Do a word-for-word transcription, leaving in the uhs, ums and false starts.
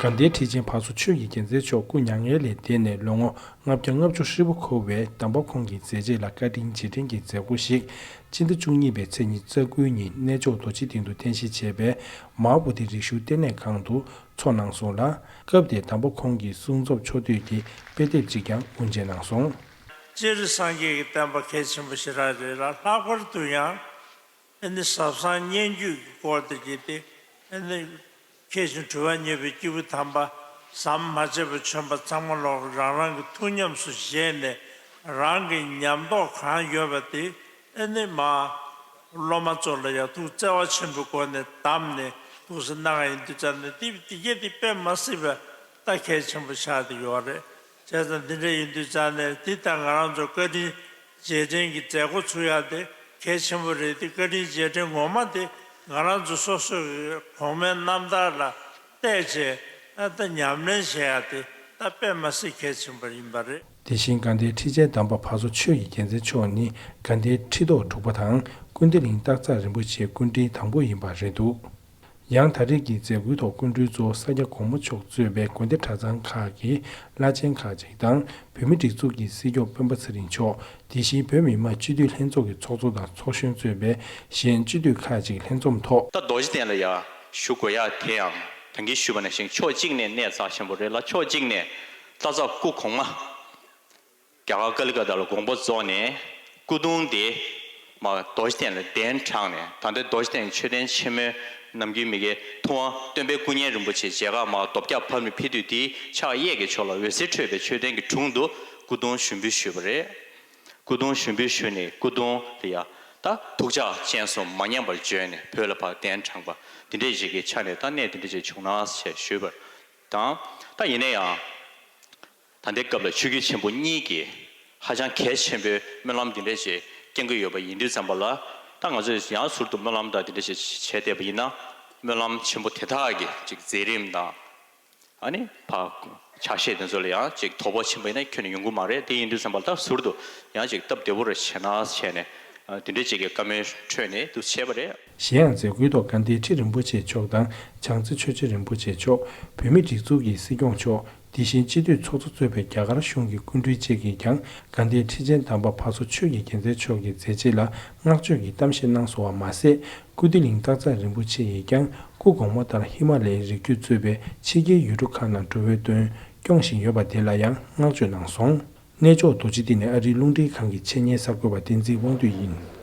དགའ་ལྡན་ཁྲི་ཆེན་ཕར་ཚུར་ཆོས་ཀྱི་རྒྱལ་མཚན་མཆོག་སྐུ་མྱ་ངན་ལས་འདས་ནས་ལོ་ངོ་ལྔ་བརྒྱ་ལྔ་བཅུ་ཧྲིལ་པོ་འཁོར་བའི་དམ་པ་ཁོང་གི་མཛད་རྗེས་ལ་བཀའ་དྲིན་རྗེས་དྲན་གྱི་མཛད་སྒོ་ཞིག་སྤྱི་ཟླ་བཅུ་གཉིས་པའི་ཚེས་ཉི་ཤུ་རྩ་དགུ་ཉིན་གནས་མཆོག་རྡོ་རྗེ་གདན་དུ་རྟེན་གཞི་བྱས་པའི་མ་ཧཱ་བོ་དྷི་རིག་གཞུང་ལྟེ་གནས་ཁང་དུ་འཚོགས་གནང་སོང་ལ། སྐབས་དེར་དམ་པ་ཁོང་གི་གསུང་རྩོམ་ཕྱོགས་བསྡུས་ཀྱི་དཔེ་དེབ་ཅིག་ཀྱང་དབུ་འབྱེད་གནང་སོང་། སྤྱིར་སངས་རྒྱས་ཀྱི་བསྟན་པ་གལ་ཆེན་པོ་ཞེ་དྲག་རེད་ལ། ལྷག་པར་དུ་ཡང་ཨ་ནི་ཟབ་གསང་སྙན་བརྒྱུད་ཀྱི་སྐོར་དེ་བརྒྱུད་དེ་ཨ་ནི་མཁས་ཤིང་གྲུབ་པ་བརྙེས་པའི་སྐྱེས་བུ་དམ་པ་ཟམ་མ་ཆད་པར་བྱོན་པ་ཚང་མ་ལོག་རང་རང་གི་ཐུགས་ཉམས་སུ་བཞེས་ནས་རང་གི་ཉམས་རྟོགས་གང་ཡོད་པ་དེ་ཨ་ནི་མ་སློབ་མ་ཚོ་ལ་ཡང་ཐུགས་བརྩེ་བ་ཆེན་པོའི་སྒོ་ནས་བདམས་ནས་ཐུགས་སུ་གནང་ཡིན་དུས་ཙང་ནས་དེ་དེ་གས་དེ་དཔེ་མ་སྲིད་པའི་ད་གལ་ཆེན་པོ་ཆགས་བསྡད་ཡོད་རེད། བྱས་ཙང་འདི་འདྲ་ཡིན་དུས་ཙང་ནས་འདི་ལྟར་ང་རང་ཚོ་བཀའ་དྲིན་རྗེས་དྲན་གྱི་མཛད་སྒོ་ཚུགས་ཡག་དེ་གལ་ཆེན་པོ་རེད། དེ་བཀའ་དྲིན་རྗེས་དྲན་ངོ་མ་དེ་ང་རང་ཚོ་སོ་སོ་གི་གོང་མའི་རྣམ་ཐར་ལ་བལྟས་བྱས་ཨ་ད་ཉམས་ལེན་བྱེད་ཡག་དེ་ད་དཔེ་མ་སྲིད་གལ་ཆེན་པོ་ཡིན་པ་རེད། དེ་བཞིན་དགའ་ལྡན་ཁྲི་ཆེན་དམ་པ་ཕར་ཚུར་ཆོས་ཀྱི་རྒྱལ་མཚན་མཆོག་ནི་དགའ་ལྡན་ཁྲི་ཐོག་དྲུག་པ་དང་ཀུན་བདེ་གླིང་སྟག་འཚེར་རིན་པོ་ཆེའི་སྐུ་ཕྲེང་དང་པོ་ཡིན་པ་རེད་འདུག་ཡང་ད་རེས་ཀྱི་མཛད་སྒོའི་ཐོག་སྐུ་མགྲོན་གཙོ་བོ་ས་སྐྱ་གོང་མ་མཆོག་གཙོས་པའི་དགོན་སྡེ་གྲྭ་ཚང་ཁག་གི་བླ་ཆེན་ཁག་ཅིག་དང་བོད་མིའི་སྒྲིག་འཛུགས་ཀྱི་སྲིད་སྐྱོང་སྤེན་པ་ཚེ་རིང་མཆོག་དེ་བཞིན་བོད་མི་མང་སྤྱི་འཐུས་ལྷན་ཚོགས་ཀྱི་ཚོགས་གཙོ་དང་ཚོགས་གཞོན་གཙོས་པའི་གཞན་སྤྱི་འཐུས་ཁག་ཅིག་ལྷན་འཛོམས་ཐོག་ད་རྡོ་རྗེ་གདན་ལ་ཡང་བཞུགས་དགོས་ཡག་དེ་ཡང་ད་གིན་ཞུས་པ་ནང་བཞིན་ཕྱོགས་གཅིག་ནས་གནད་འགག་ཆེན་པོ་རེད་ལ། ཕྱོགས་གཅིག་ནས་ལྷ་ས་སྐུ་གོང་མ་རྒྱ་གར་ཀ་ལི་ཀ་ཏ་ལ་དགོངས་པ་རྫོགས་ནས་སྐུ་གདུང་དེ་མར་རྡོ་རྗེ་གདན་ལ་གདན་དྲངས་ནས། ད་ལྟ་རྡོ་རྗེ་གདན་མཆོད་རྟེན་ཆེན་མོའི་ནམ་རྒྱུན་མི་དགེ་ཐུབ་དབང་སྟོན་པའི་སྐུ་བརྙན་རིན་པོ་ཆེ་མཇལ་ཁ་མར་རྡོ་བཀྱག་ཕབ་ནས་ཕེབས་དུས་དེའི་ཕྱག་གཡས་ཀྱི་ཕྱོགས་ལ་འོད་ཟེར་འཕྲོས་པའི་མཆོད་རྟེན་གྱི་དྲུང་དུ་སྐུ་གདུང་ཞུགས་འབུལ་ཞུས་པ་རེད། སྐུ་གདུང་ཞུགས་འབུལ་ཞུས་ནས་སྐུ་གདུང་ལ་ཡ་ད་ཐུགས་ཕྱག་སྤྱན་གསུམ་མ་ཉམས་པར་བརྗོད་ནས་བོད་ལ་ཕར་གདན་དྲངས་པ་འདི་འདྲས་ཞིག་གི་ཆ་ནས་ད་གནས་འདི་འདྲས་ཞིག་བྱུང་ན་ཞེས་ཞུས་པ་དང་། ད་ཡིན་ན་ཡང་ད་ལྟའི་སྐབས་ལ་ཆོས་བརྒྱུད་ཆེན་པོ་གཉིས་ཀྱིས་ཧ་ཅང་གལ་ཆེན་པོའི་སྨོན་ལམ་འདི་འདྲས་ཞིག་བསྐྱང་གི་ཡོད་པ་ཡིན་དུས་ཙམ་པ་ལ། ད་ང་ཚོས་ཡང་ཟུར་དུ་སྨོན་ལམ་དང་འདི་འདྲས་ཞིག་བྱས་བསྡད་པ་ཡིན་ན། སྨོན་ལམ་ཆེན་པོ་དེ་དག་གི་ཅིག་མཛད་རིམ་དང་། ཨ་ནི་ཕར་ཕྱག་བཞེས་དེ་ཚོ་ལ་ཡང་ཅིག་དོ་ཕོག་ཕྱིན་པ་ཡིན་ན་ཁྱོན་ནས་ཡོང་གི་མ་རེད། དེ་ཡིན་དུས་ཙམ་པ་ལ་ད་ཟུར་དུ་ཡང་ཅིག་སྟབས་བདེ་པོ་རེ་བྱས་ན་བྱས་ནས། ཨ། དེ་འདྲའི་ཅིག་གི་བཀའ་མོལ་འཕྲོས་ནས་འདུག་བྱས་པ་རེད། གཞན་ཡང་མཛད་སྒོའི་ཐོག་དགའ་ལྡན་ཁྲི་རིན་པོ་ཆེ་མཆོག་དང་བྱང་རྩེ་ཆོས་རྗེ་རིན་པོ་ཆེ་མཆོག་བོད་མིའི་སྒྲིག་འཛུགས་ཀྱི་སྲིད་སྐྱོང་མཆོག་དེ་བཞིན་སྤྱི་འཐུས་ཚོགས་གཙོ་གཙོས་པའི་རྒྱ་གར་གཞུང་གི་སྐུ་མགྲོན་བཅས་ཀྱིས་ཀྱང་དགའ་ལྡན་ཁྲི་ཆེན་དམ་པ་ཕར་ཚུར་ཆོས་ཀྱི་རྒྱལ་མཚན་མཆོག་གི་མཛད་རྗེས་ལ་བསྔགས་བརྗོད་ཀྱི་གཏམ་བཤད་གནང་སོང་བ་མ་ཟད། ཀུན་བདེ་གླིང་སྟག་འཚེར་རིན་པོ་ཆེ་ཡིས་ཀྱང་སྐུ་གོང་མ་ལྟར་ཧི་མ་ལའི་རི་རྒྱུད་གཙོས་པའི་ཕྱི་རྒྱལ་ཡུལ་གྲུ་ཁག་ནང་འགྲོ་བའི་དོན་སྐྱོང་བཞིན་ཡོད་པ་དེ་ལ་ཡང་བསྔགས་བརྗོད་གནང་སོང་། གནས་མཆོག་རྡོ་རྗེ་གདན་ནི་ཨ་རིའི་རླུང་འཕྲིན་ཁང་གི་ཆེད་གཉེར་གསར་འགོད་པ་བསྟན་འཛིན་དབང་འདུས་ཡིན།